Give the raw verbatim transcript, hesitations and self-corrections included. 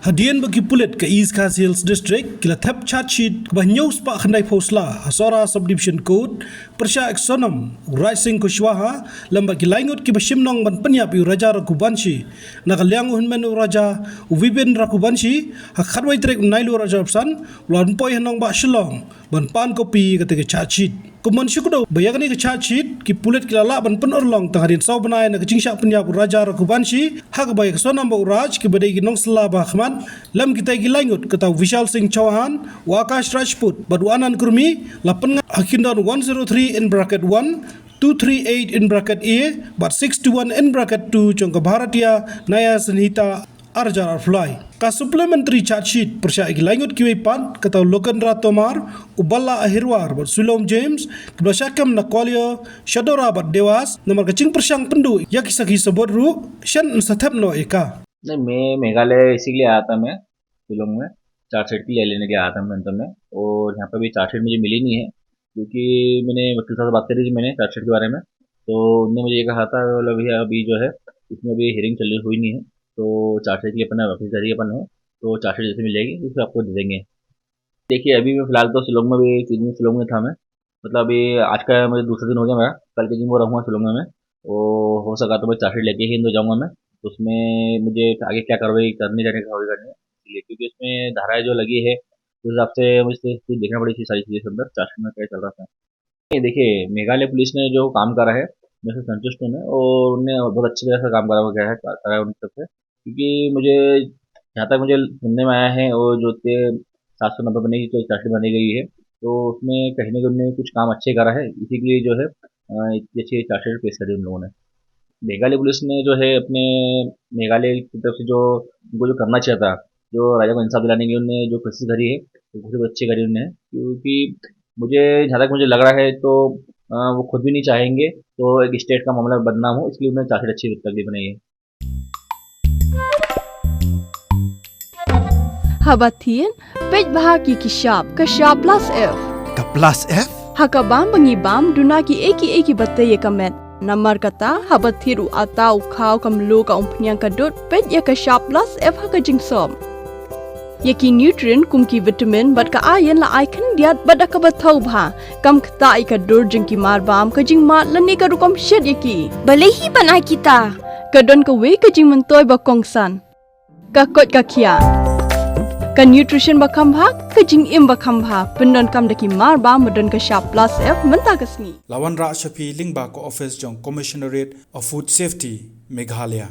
Hadien ba ki pulit ka East Khasi Hills District ki la thep charge sheet kaba hynñiew spah khyndai phew sla ha Sohra Subdivision Court pyrshah ïa ka Sonam u Raj Singh Kushwaha lem bad ki lai ngut kiba shim nong ban pynïap ïa u Raja Raghuvanshi na ka liang u hynmen u Raja u Vipin Raghuvanshi ha ka khatwei tarik u Naiwieng arhajar arphew san, u la poi ha nongbah Shillong ban pan copy ïa kata ka charge sheet. Kum ban shu kdew ba ïa kane ka charge sheet ki pulit ki la lah ban pynurlong tang hadien saw bnai na ka jingshah pynïap u Raja Raghuvanshi, ha kaba ïa ka Sonam bad u Raj kiba dei ki nongsylla ba ha khmat lem kita ki lai ngut, kata u Vishal Singh Chauhan, u Akash Rajput bad u Anand Kurmi, la pynngat ha ki kyndon one zero three in bracket one, two three eight in bracket A bad six two one in bracket two jong ka Bharatiya Nyaya Sanhita arhajar arphew lai. Ka supplementary charge sheet pyrshah ïa ki lai ngut kiwei pat, kata u Lokendra Tomar, u Bala Ahirwar bad Sulom James, kiba la shah kem na Kwalio, Shadora bad Dewas namar ka jingpyrshang pynduh ïa ki sakhi sabut ruh, shen yn sa thep noh ïa ka. नहीं, मैं मेघालय इसीलिए आया था, मैं शिलोंग में चार्जशीट के लिए लेने के लिए आया था मैं, तो मैं, और यहाँ पे भी चार्जशीट मुझे मिली नहीं है, क्योंकि मैंने वकील साहब से बात करी थी मैंने चार्जशीट के बारे में, तो उनने मुझे ये कहा था, बोला, "भैया, अभी जो है, इसमें अभी हियरिंग चल रही, हुई नहीं है, तो चार्जशीट के लिए अपन वकील करिए अपन है, तो चार्जशीट जैसे मिलेगी, तो फिर आपको दे देंगे।" देखिए, अभी मैं फिलहाल तो शिलोंग में भी, तीन दिन शिलोंग में था मैं, मतलब, अभी आज का मुझे दूसरा दिन हो गया मेरा, कल के दिन वो रहूँगा शिलोंग में मैं। वो हो सका तो मैं चार्जशीट लेके ही इंदौर जाऊँगा मैं, उसमें मुझे आगे क्या कार्रवाई करनी, जाने कार्रवाई करनी है, इसलिए, क्योंकि उसमें धाराएं जो लगी है, उस हिसाब से मुझे कुछ देखना पड़ेगी सारी चीज़ें के अंदर, चार्जशीट में क्या चल रहा था। नहीं, देखिए, मेघालय पुलिस ने जो काम करा है, मैं उससे संतुष्ट हूँ मैं, और उनने बहुत अच्छी तरह से काम करा हुआ गया है, करा है उनकी तरफ से, क्योंकि मुझे, जहाँ तक मुझे सुनने में आया है, वो जो थे सात सौ नब्बे बनने की जो चार्जशीट बनाई गई है, तो उसमें कहीं ना कहीं उनने कुछ काम अच्छे करा है, इसी के लिए जो है, अ, इतनी अच्छी चार्जशीट पेश करी उन लोगों ने। मेघालय पुलिस ने जो है अपने मेघालय की तरफ से जो उनको जो करना चाहिए था, जो राजा को इंसाफ दिलाने की उनने जो कोशिश करी है, वो बहुत अच्छी करी उनने, क्योंकि मुझे, जहाँ तक मुझे लग रहा है, तो, अ, वो खुद भी नहीं चाहेंगे तो एक स्टेट का मामला बदनाम हो, इसलिए उन्होंने चार्जशीट अच्छी तकलीफ बनाई है। Haba thied, peit bha ki ki shap, ka shap plus F. Ka plus F? Ha ka bam ba ngi bam, duna ki ei ki ei kiba tei ïa ka met. Namar kata, haba thied u atta u khaw ka mluh ka umphniang ka dud, peit ïa ka shap plus F ha ka jingsop. Ïa ki nutrient kum ki vitamin bad ka iron la ai khyndiat bad da kaba thaw bha. Kam ktah ïa ka dur jong ki mar bam, ka jingmad lane ka rukom shet ïa ki. Balei hi ban ai kita? Ka don kawei ka jingmyntoi ba kongsan. Ka koit ka khiah. Ka nutrition ba kham bha, ka jingim ba kham bha. Pyndonkam da ki mar bam ba don ka shap plus F mynta ka sngi. La wanrah sha phi lyngba ka office jong Commissionerate of Food Safety, Meghalaya.